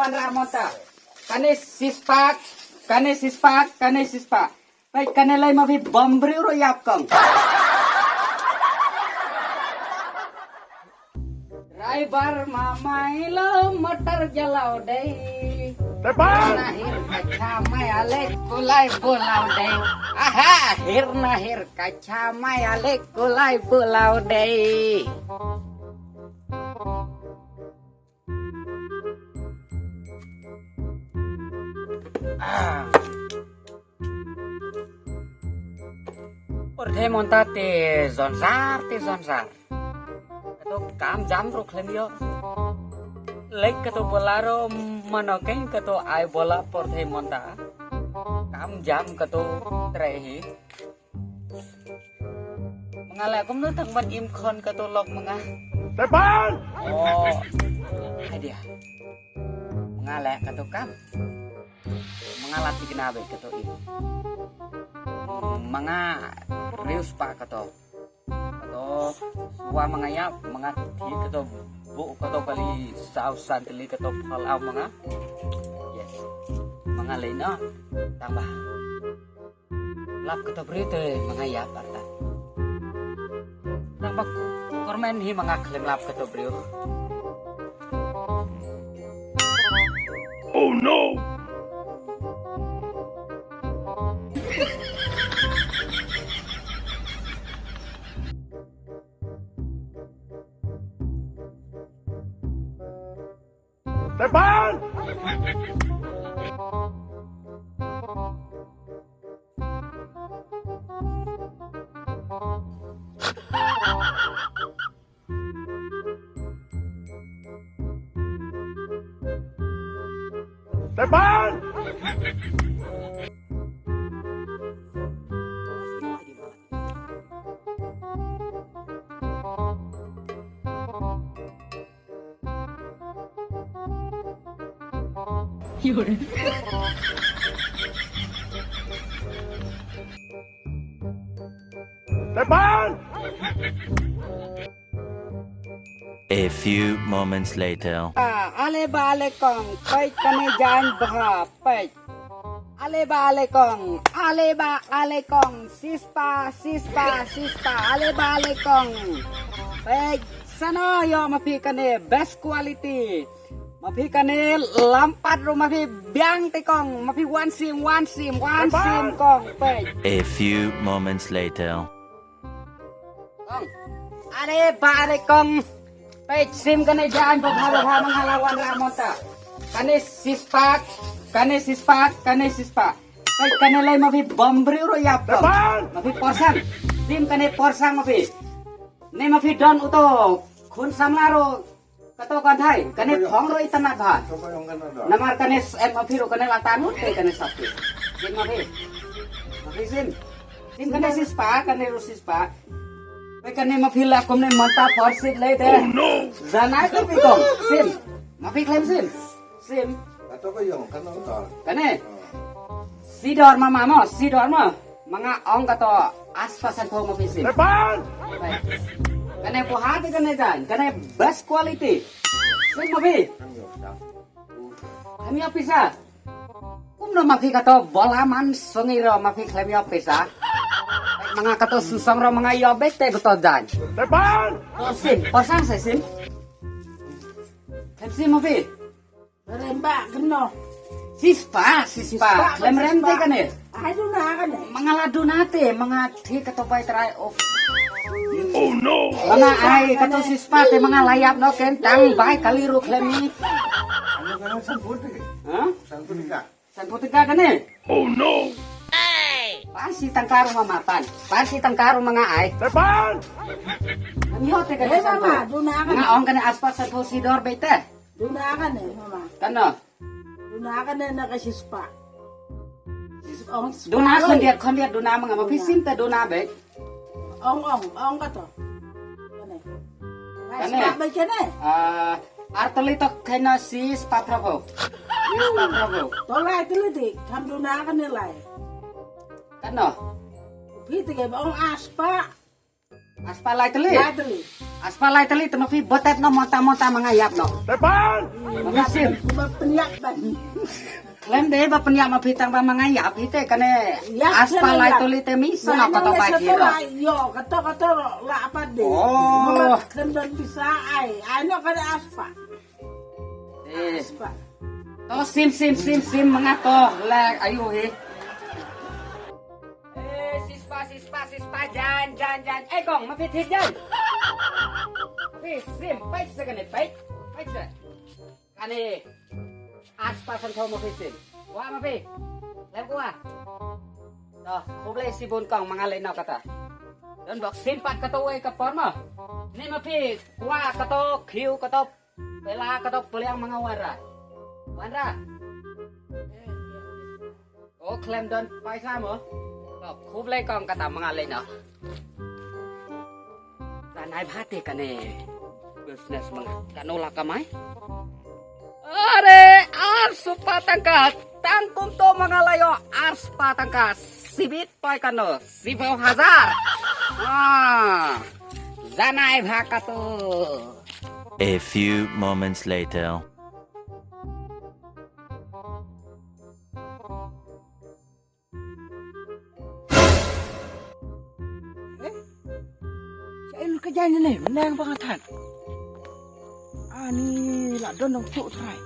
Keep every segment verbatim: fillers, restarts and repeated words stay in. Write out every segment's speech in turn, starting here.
Ra mota. Kane sispa, kane sispa, kane sispa. Peit kane lei ma phi bom briew ruh ïap kong. Driver ma mai lo motor jalaw dei. Tepan! Nahir ka cha mai alek kulai bulaw dei. Aha, hir nahir ka cha mai alek kulai bulaw dei. Por the monta te zonzar te zonzar. Kato kam jam ro khlem yo. Lek kato bolaro mano keng kato ai bola por the monta. Kam jam kato trehi. Manga la kumno tang ban im khon kato lok manga. Tepan! Oh. Idea. Manga la kato kam. Manga la tikna be kato im. Manga rius pa kato. Kato suwa manga yap, manga ti kato bu kato kali sau san kali kato phal au manga. Yes. Manga lei no. Tambah. Lap kato briew te manga ïap arta. Nang bak kormen hi manga khlem lap kato briew. Oh no! Tepan! Tepan! Tepan! A few moments later. Ah, ale ba ale kong, peit kane jan bha, peit. Ale ba ale kong, ale ba ale kong, sispa, sispa, sispa, ale ba ale kong. Peit, sano yo ma phi kane best quality. Ma phi kane lampat ro ma phi biang te kong, ma phi wan sim, wan sim, wan sim kong, peit. A few moments later. Kong. Are ba are kong. Peit sim kane jan ba bha ba bha manga la wan ra monta. Kane sispa, kane sispa, kane sispa. Peit kane lei ma phi bom briew ruh ïap kong. Ma phi porsang. Sim kane porsang ma phi. Ne ma phi don uto khun samla ruh. Kato kan thai, kane phong ro itan na bha. Namar kane em ma phi ro kane la tanu te kane sap phi. Sim ma phi. Ma phi sim. Sim kane sispa, kane ro sispa. Pe kane ma phi la kumne mata por sit le te. Oh no. Janai te phi kong. Sim. Ma phi khlem sim. Sim. Kato ka yong kano dor. Kane. Sidor ma mamo, sidor ma. Manga ong kato aspa sanpho ma phi sim. Tepan! Kane poha te kane jan, kane best quality. Sim ma phi. Kami officer. Kumno ma phi kato bola man songi ro ma phi khlem yo pisa. Manga kato susong ro manga yo bek te kato jan. Tepan! To sim, porsang se sim. Khlem sim ma phi. Remba keno. Sispa, sispa. Sispa, khlem rem te sispa. Kane. Ai duna kane. Manga la duna te, manga thik kato bai trai of. Oh no. Manga ai kato sispa te manga la ïap no ken tang bai kali ru khlem ni. Ano kano sanput ke? Ha? Sanput ka. Sanput ka kane. Oh no. Pasi tangkaru mama pan. Pasi tangkaru manga ai. Tepan. Kami hote kane. Eh, mama, sanput. Duna kane. Manga ong kane aspa sanput sidor bete. Duna kane, mama. Kano? Duna kane na ka sispa. Ong sispa. Duna khon dia, khon dia duna manga ma phi sim te duna be. Ong, ong, ong kato. Kane. Kane. Sispa be kane. Ah, artali to kena sispa prabo. Sispa prabo. To lai tali di, kam duna kane lai. Kano? Phi te ke ong aspa. Aspa lai tali. Lai tali. Aspah lai tylli te ma phi botet noh, mynta mynta ma nga ïap noh. Tepan. Ma phi sim. Ba pynïap ban. Khlem dei ba pynïap ma phi, tang ba ma nga ïap hi te kane. Ïap. Aspah lai tylli te mi sa na kato ba jiro. Yo, kato kato la apa de. Oh. Khlem don pisa ai. Ai noh kane aspah. Eh. Aspah. To sim sim sim sim, ma nga to la ayu hi. Eh, sispa, sispa, sispa, jan, jan, jan. Eh, kong, ma phi thied jan. Ma phi sim, peit sa kane, peit, peit sa. Kane, aspah san thaw ma phi sim. Kwah ma phi. Lem kwah. To, khublei shibun kong, ma nga leit noh kata. Don bok sim pat kato wei ka por mo. Ni ma phi, kwah kato, khiew kato, pela kato, peliang ma nga wanrah. Wanrah. O khlem don paisa mo. To, khublei kong, kata ma nga leit noh. Sa nai bha te kane business ma nga. Kano la kamai? Are, ar spah tyngka. Tang kumto ma nga la ïoh ar spah tyngka. Sibit poi kano. Siphew hajar. Ah. Sa nai bha kato. A few moments later. Eh? Sa ïa lut ka jaiñ ne, mynne ba nga than. Ani la don dong tuk trai.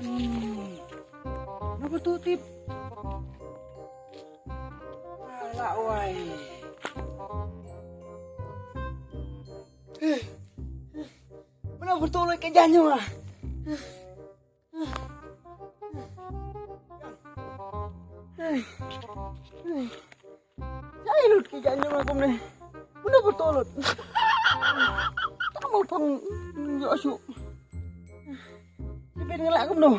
Ani. Napa tu tip? Ala wai. Mynne ba tu lut ka jaiñ ne. Sa ïa lut ki jaiñ jong nga kumne. Mynne ba tu lut. Tang ba pang ïoh shuh. Ki ben nga lah kumno.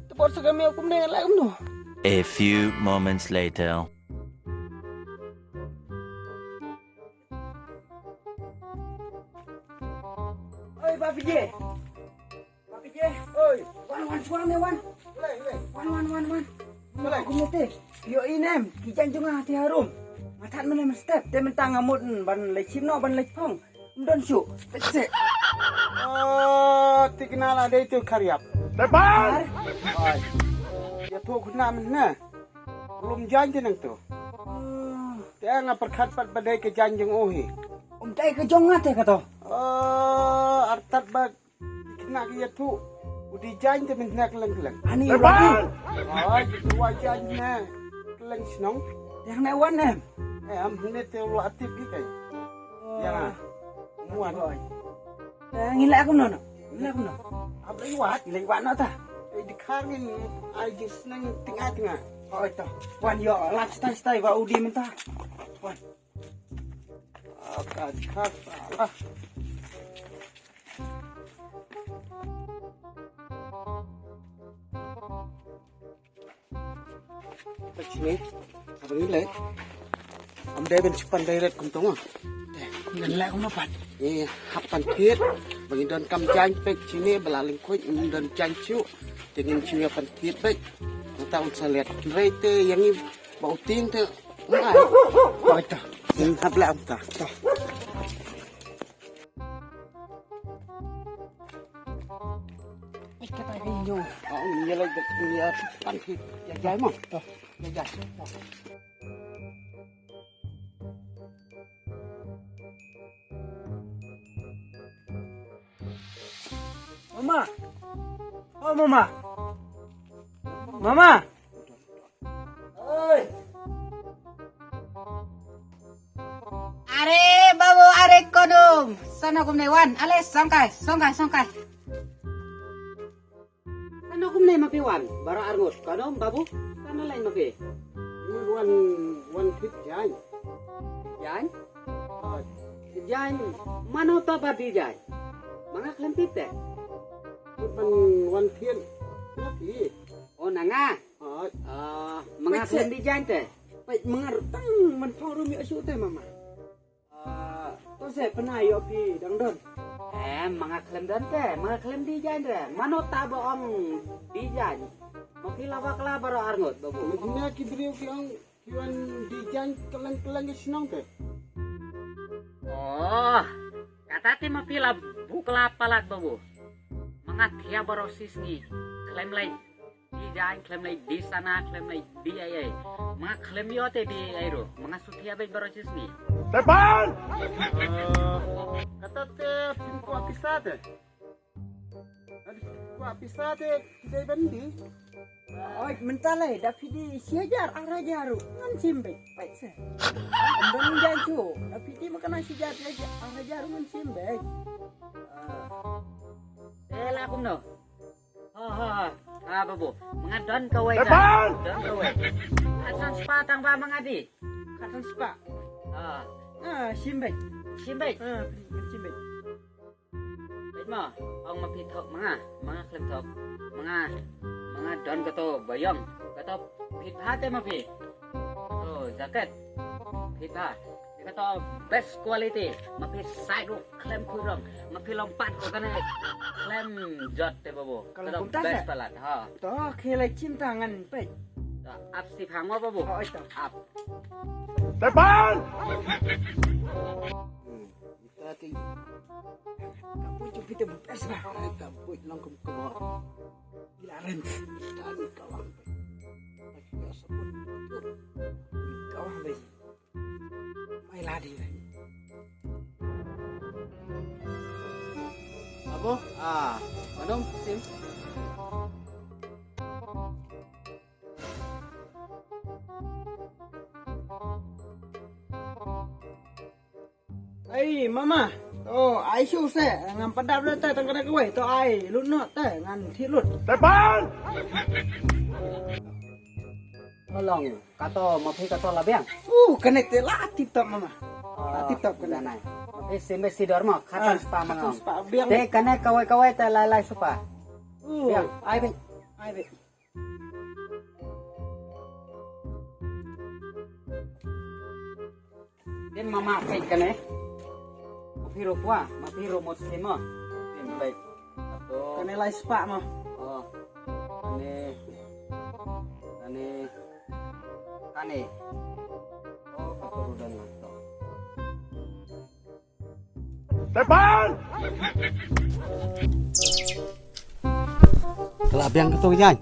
Te bor sa ka meo kumne nga lah kumno. A few moments later. Oi, Babi je. Oi, wan wan shuwa me wan. Wan wan wan wan. Kumne te. Ïohi ne em, ki jaiñ jong nga te harum. Nga thad mynne mynstep, te mynta nga mut ban leit shim noh ban leit phong. Ym don shuh. Te se. Oh, thikna la dei te u Khariap. Tepan. Oi. Ïathuh khynnah mynne. Lum jaiñ te nangto. Te nga pyrkhat pat ba dei ka jaiñ jong u hi. Ym dei ka jong nga te kato. Oh, artat ba khynnah ki ïathuh u dei jaiñ te mynne kylleng kylleng. Ani u la. Ai, u dei jaiñ ne kylleng shnong. Te hangne wan em. Em, hangne te u la tip hi kai. Ïa nga. Wan. Te ngi leh kumno no? Ngi leh kumno? Ap leh wat. Ngi leh wat no ta. Ei, dei khar ngin ai jingsneng tynga tynga. Oi to. Wan ïoh lak stai stai ba u dei mynta. Wan. Ap ka dei khar salah. Peit shane, haba ngi leit. Ym dei ban shu pan direct kumto mo. Ngan leh kumno pat? Ngi hap pan thied. Ba ngi donkam jaiñ peit shane ba la lyngkhuid, ym don jaiñ shuh. Te ngin shu ïa pan thied peit. Nangta un sa leit. Hynrei te ïa ngi ba u tieng te ym ai. Peit ta. Ngin hap leh kumta. Ta. Ai, kata ka ïa. Oh, ïa lei, ïa pan ki. Ïa jai mo. To, ïa jai. Mama. Oh, mama. Mama. Oi. Are babu, are kondom. Sano kumne wan. Ale song kai, song kai, song kai. Sano kumne ma phi wan. Baroh arngut. Kondom babu. Sano lain ma phi. Wan, wan thied jaiñ. Jaiñ? Oi. Jaiñ. Mano to ba dei jaiñ? Ma nga khlem tip te. Wan, wan thied. Ma phi. Oh, na nga. Hooid. Ah, ma nga khlem dei jaiñ te. Peit ma nga ruh tang man phong ruh ym ïoh shuh te mama. Ah, to se pynai ïoh phi dang don. Em, ma nga khlem don te, ma nga khlem dei jaiñ te. Mano ta ba ong dei jaiñ? Ma phi la bakla baroh arngut babu. Ma jingna ki briew ki ong ki wan dei jaiñ kylleng kylleng ki shnong te. Oh, kata te ma phi la bukla palat babu. Ma nga thiah baroh shi sngi. Khlem leit die jaiñ, khlem leit die sana, khlem leit die ei ei. Ma nga khlem ïoh te die ei ei ruh. Ma nga shu thiah beit baroh shi sngi. Tepan! Kata te phin kwah pisa te. Kwah pisa te phi dei ban die. Oi, mynta lei da phi die shi hajar ar hajar ruh ngan shim beit. Peit se. Ym don jaiñ shuh. Da phi die ma kane shi hajar, shi hajar, ar hajar ruh ngan shim beit. Ah. Eh, la kumno? Ha ha ha. Ah, babu. Ma nga don kawei. Tepan! Don kawei. Khatsan spah tang ba ma nga die. Khatsan spah. Ah. Ah, shim beit. Shim beit. Ah, shim beit. Beit mo, ong ma phi thok ma nga, ma nga khlem thok. Ma nga, ma nga don kato ba ïong, kato phit bha te ma phi. Kato jacket phit bha. Kato best quality, ma phi sai ruh khlem khuid rong. Ma phi long pat ko kane khlem jot te babu. Kato best palat, ha. To khie leit shim ta ngan peit. To ap shi phang mo babu. Oh, oi to. Ap. Tepan! Ita ti. Ka put ju pita best bah. Ka put long kum kum. Ila ren. Tadi kawan. Tapi ya sebut. Kawan deh. Mai ladi deh. Abu, ah, manum sim. Ai mama, to ai shu se, ngam pat dap te tang kane kawei, to ai lut noh te ngan thiah lut. Tepan! Tolong ïa, kato ma phi kato la biang. Uh, kane te la tip top mama. La tip top kane. Nai. Ma phi sim beit shi dor mo, khatsan spah ma nga. Khatsan spah biang. Te kane kawei kawei te lai lai spah. Uh, biang. Ai beit, ai beit. Din mama peit kane. Ma phi ruh kwah, ma phi ruh mut sim mo. Din peit. Ato. Kane lai spah mo. Oh. Kane. Kane. Kane. Oh, kato ruh don lang to. Tepan! Ka la biang kato ïaid.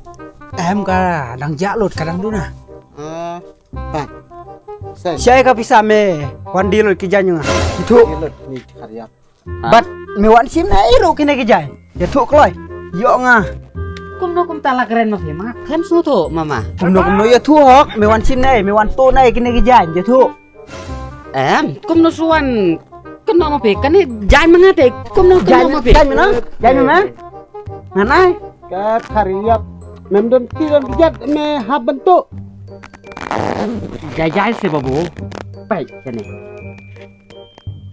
Em, ka dang jah lut, ka dang duna. Ah, pat. Sai. Shai ka pisa me wan die lut ki jaiñ nga. Itu. Die lut ni khariap. Bad me wan shim na ïa ruh kine ki jaiñ. Ïathuh kloi. Ïoh nga. Kumno kumta la kren ma phi ma nga khlem sngewthuh mama. Kumno kumno ïathuh hok, me wan shim na, me wan tuh na kine ki jaiñ. Ïathuh. Em, kumno shu wan kynnoh ma phi? Kane jaiñ ma nga te, kumno kynnoh ma phi? Jaiñ ma nga? Jaiñ ma nga? Ngan ai. Ka khariap. Mem don ti don jat me hap ban tuh. Jai jai se babu. Peit kane.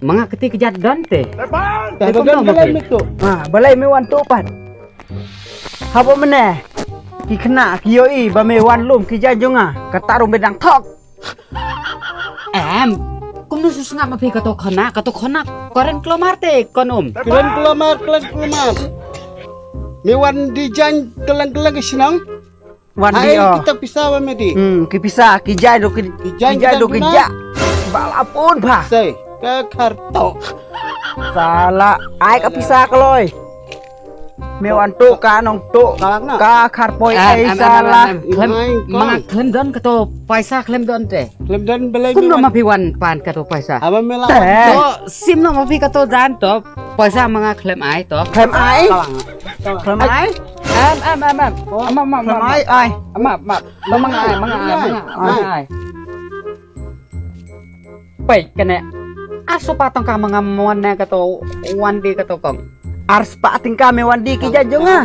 Ma nga kti kjat don te. Te kumno ma phi? Ha, balei me wan tuh pat? Haba mynne ki khynnah ki ïohi ba me wan lum ki jaiñ jong nga, kata ruh me dang thok. Em, kumno shu sngap ma phi kato khana, kato khana kren klomar te kon um. Kren klomar, kren klomar. Me wan die jaiñ kylleng kylleng ki shnong. Wan die, oh. Kita pisa ba me die. Hmm, ki pisa, ki jaiñ ruh ki, ki jaiñ ruh ki jah. Ba la pun ba. Sai, ka kharto. Sala, ai ka pisa kloi. Me wan tuh ka nongtuh ka kharpoi ai sala. Khlem, ma nga khlem don kato paisa khlem don te. Khlem don balei. Kumno ma phi wan pan kato paisa? Haba me la. To sim noh ma phi kato jaiñ to. Paisa ma nga khlem ai to. Khlem ai. Khlem ai. Em em em em. Em em em. Khlem ai ai. Em em em. To ma nga ai, ma nga ai, ma nga ai, ma nga ai. Peit kane. Ar spah tyngka ma nga wan ne kato wan die kato kong. Ar spah tyngka me wan die ki jaiñ jong nga.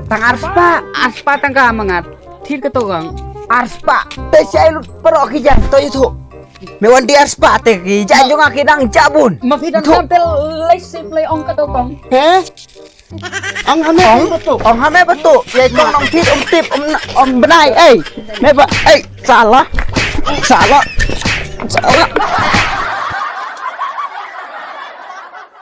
Tang ar spah. Ar spah tyngka ma nga thied kato kong. Ar spah. Te shai lut baroh ki jaiñ to ïathuh. Me wan die ar spah te ki jaiñ jong nga ki dang jah bun. Ma phi dang jam te lei sip lei ong kato kong. He? Ong hame ong betul. Ong hame betul. Ye kong ong tip ong tip ong ong benai. Ei. Me ba ei salah. Salah. Salah.